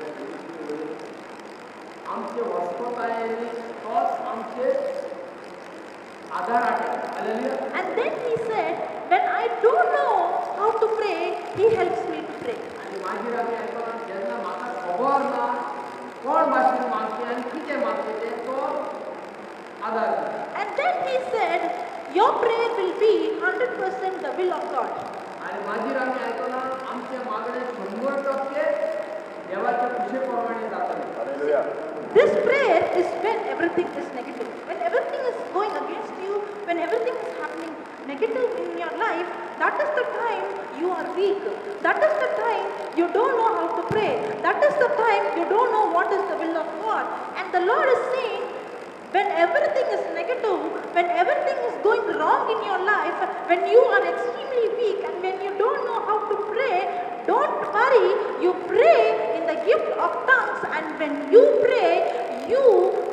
आमचे वस्पतायेनी तोच आमचे आदाराक येता. Hallelujah. And then he said, when I don't know how to pray, he helps me to pray. आनी मागीर आमी आयकलां जेन्ना म्हाका खबर ना कोण भाशेन मागचें आनी कितें मागचें तें तो आदार दिता. And then he said, your prayer will be 100% the will of God. आनी मागीर आमी आयकलां आमचें मागणें 100% देवाच्या खुशे प्रमाणे जातलें. Hallelujah. This prayer is when everything is negative. When everything is going against you, when everything is happening negative in your life, that is the time you are weak. That is the time you don't know how to pray. That is the time you don't know what is the will of God. And the Lord is saying, when everything is negative, when everything is going wrong in your life, when you are extremely weak and when you don't know how to pray, don't worry, you pray in the gift of tongues, and when you pray, you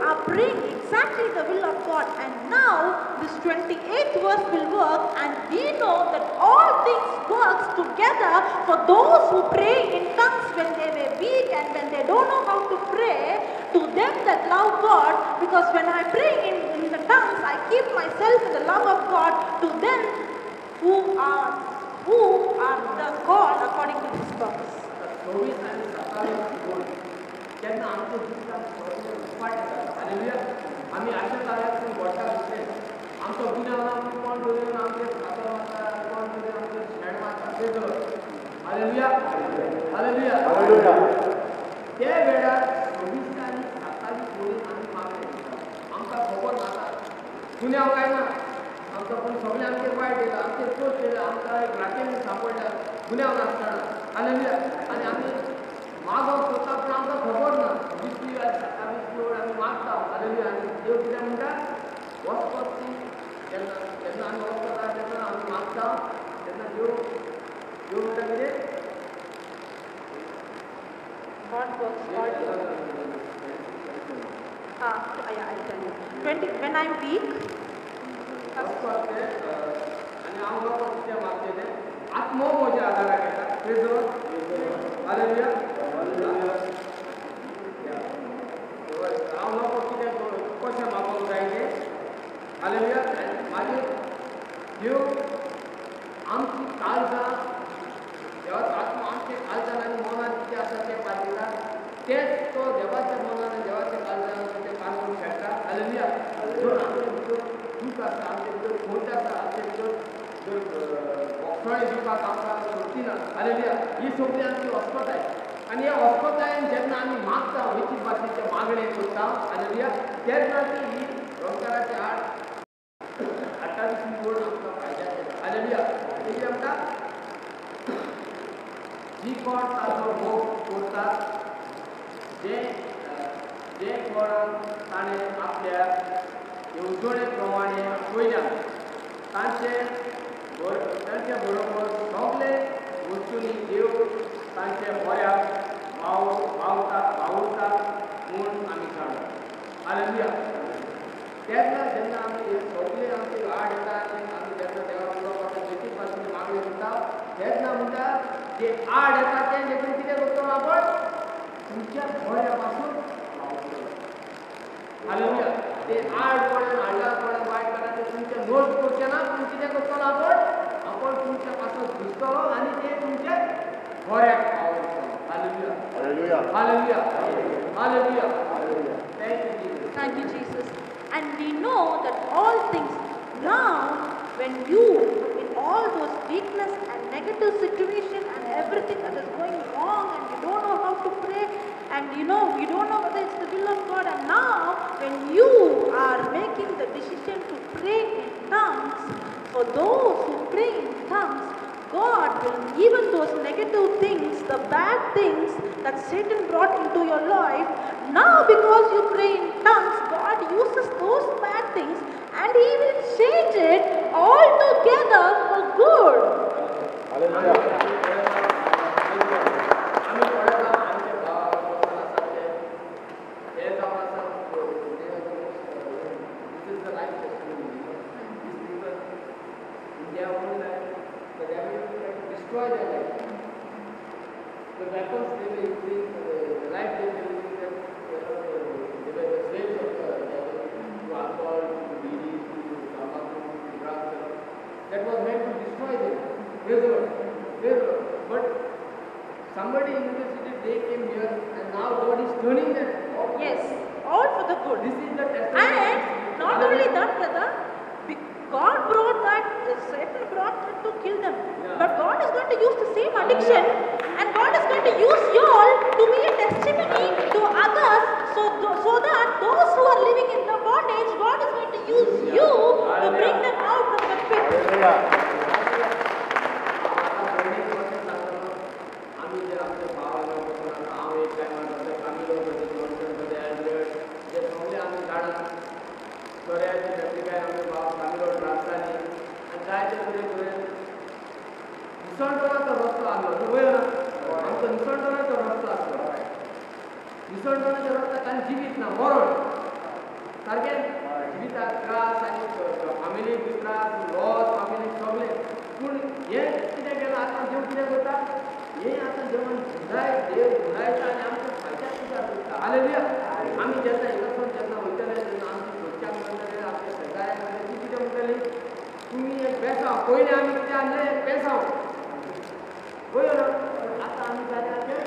are praying exactly the will of God. And now this 28th verse will work, and we know that all things works together for those who pray in tongues when they were weak and when they don't know how to pray, to them that love God, because when I pray in the tongues, I keep myself in the love of God, to them who are the called according to His purpose. आतां 26 आनी 27 गोल जेन्ना आमच्या जिवितांत सगळें उपाट येता. Hallelujah. आमी आशा जाल्यार पूण घडटा दुसरें आमचो गुन्यांव ना पूण कोण तरी आमचेर फातर मारता, कोण तरी आमचेर शेण मारता. हालेलुया. हालेलुया. Hallelujah. ते वेळार 26 आनी 27 गोलीन आमी मागणें दिता. आमकां खबर नाता गुन्यांव काय ना आमकां, पूण सगळें आमचेर वायट येता, आमचेर दोश येयला, आमकां एक राकेन सांपडटा गुन्यांव नासतना. हालेलुया. आनी आमी मागप सोदता पूण आमकां खबर ना. 26 आनी 27 वेळ आमी मागता. हालेलुया. आनी देव कितें म्हणटा, वचपत ती जेन्ना जेन्ना आमी वचपता तेन्ना आमी मागता तेन्ना देव देव म्हणटा कितें, God works all together. Yeah, I'll tell you. 20, when I'm weak, वचपाक तें आनी हांव लोकांक कितें मागचें तें आत्मो म्हज्या आदाराक येता. Praise the Lord. Hallelujah. हांव लोकांक कितें कशें मागोवंक जाय तें. हालेलुया. आनी मागीर देव आमची काळजां, देवाचो आत्मो आमच्या काळजान आनी मनान कितें आसा तें पातयता, तेंच तो देवाच्या मनान आनी देवाच्या काळजान तें पातोवंक शकता. हालेलुया. जर आमचे भितर दूख आसा, आमचे भितर खोट आसा, आमचे भितर जर भोगसणे दिवपाक आमकां शक्ती ना. हालेलुया. ही सगळी आमची अस्पताय आनी ह्या अस्पतायेन जेन्ना आमी मागता वेचीक भाशेचें मागणें करता. हालेलुया. तेन्ना ती ही रोमकाराचे 8:28 जोड आमकां फायद्याक येता. हालेलुया. कितें म्हणटा, जी कोण ताचो भोग करता, जे जे कोणाक ताणें आपल्या येवजणे प्रमाणे आपयल्या तांचे तांचे बरोबर सगळे वस्तूंनी देव तांचे बऱ्याक वावता वावुरता म्हूण आमी जाणा. हालेलुया. तेन्ना जेन्ना आमी हे सगळे आमचे आड येता आनी आमी जेन्ना देवा उलोवपाक लेखीत भाशेन मागणी करता तेन्ना म्हणटा जे आड येता तें लेगीत कितें करतलो आपण तुमच्या बऱ्या पासून वावुरतलो. हालेलुया. ते आड कोणें हाडला कोणें वायट केला ते तुमचें नश्ट करचें ना, पूण कितें करतलो आपण आपण तुमच्या पासून झुजतलो आनी ते तुमच्या बऱ्याक पावतलो. Hallelujah. Hallelujah. Hallelujah. Thank you, Jesus. Thank you, Jesus. And we know that all things now, when you, in all those weakness and negative situation and everything that is going wrong and you don't know how to pray and you know, you don't know whether it's the will of God, and now when you are making the decision to pray in tongues, for those who pray in tongues, God will, even those negative things, the bad things that Satan brought into your life, now because you pray in tongues, God uses those bad things and He will change it all together for good. Hallelujah. आमी पळयता आमचे भाव बसून आसात ते हे जावन आसा. This is the life testimony. These people in their own life, the devil try to destroy their life. The weapons they were using, the life they were using, that they were the slaves of the devil, to alcohol, to bidis, to tobacco, to drugs. That was meant to destroy them. Praise the Lord. Praise the Lord. But somebody interceded, they came here, and now God is turning them. Yes, all for the good. This is the testimony. And not only that, brother, God brought that, Satan brought that to kill them. Yeah. But God is going to use the same addiction, and God is going to use you all to be a testimony to others, so that those who are living in the bondage, God is going to use you to bring them out from the pit. Hallelujah. आतां भयणीक कशें सांगतलो, आमी जे आमचे भाव हांगा बसून आसा, हांव एक टायमार brother Camilo, brother Johnson, brother Albert, जे सगळे आमी जाणात सोऱ्याची फॅक्टरी आमचे भाव कामिलो ड्रग्सांनी आनी जायते तरे तरेन निसणटणाचो रस्तो आसलो. तूं वयर आमचो निसणटणाचो रस्तो आसलो. निसणटणाच्या रस्त्याक आनी जिवीत ना, मरण सारकें जिविताक त्रास आनी फॅमिलीक बी त्रास, लॉस फॅमिलीक सगळें. पूण हें कितें केलां आतां देव कितें करता, हें आतां देवान घुंवडाय, देव घुंवडायता आनी आमच्या फायद्याक विचार करता. हालेलुया. आमी जेन्ना हिंगासून जेन्ना वयतले तेन्ना आमची घरच्यांक म्हणटले, आमच्या शेजाऱ्यांक म्हणटले, ती कितें म्हणटली, तुमी एक बेसांव. पयलीं आमी कितें आहलें, एक बेसांव पळय ना, आतां आमी जालें आमचें.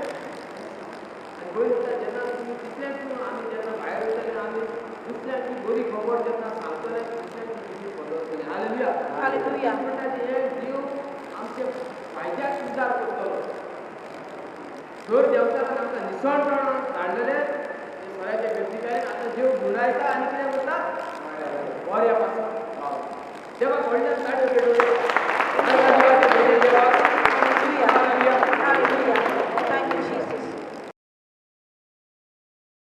आनी गोंय जेन्ना तुमी तितलेंच न्हू, आमी जेन्ना भायर वयतले आमी दुसऱ्यांक ती बरी खबर जेन्ना सांगतले, दुसऱ्यांक ती बरी खबर वतली. हालेलुया. हालेलुया. म्हणटा ते हे देव आमचे फायद्याक विचार करतलो. जर देवचारान आमकां निसणटणान धाडलेले सोऱ्याच्या व्यक्तिकायेन, आतां देव घुंवडायता आनी कितें करता, बऱ्या पासून देवा व्हडल्यान काडयो.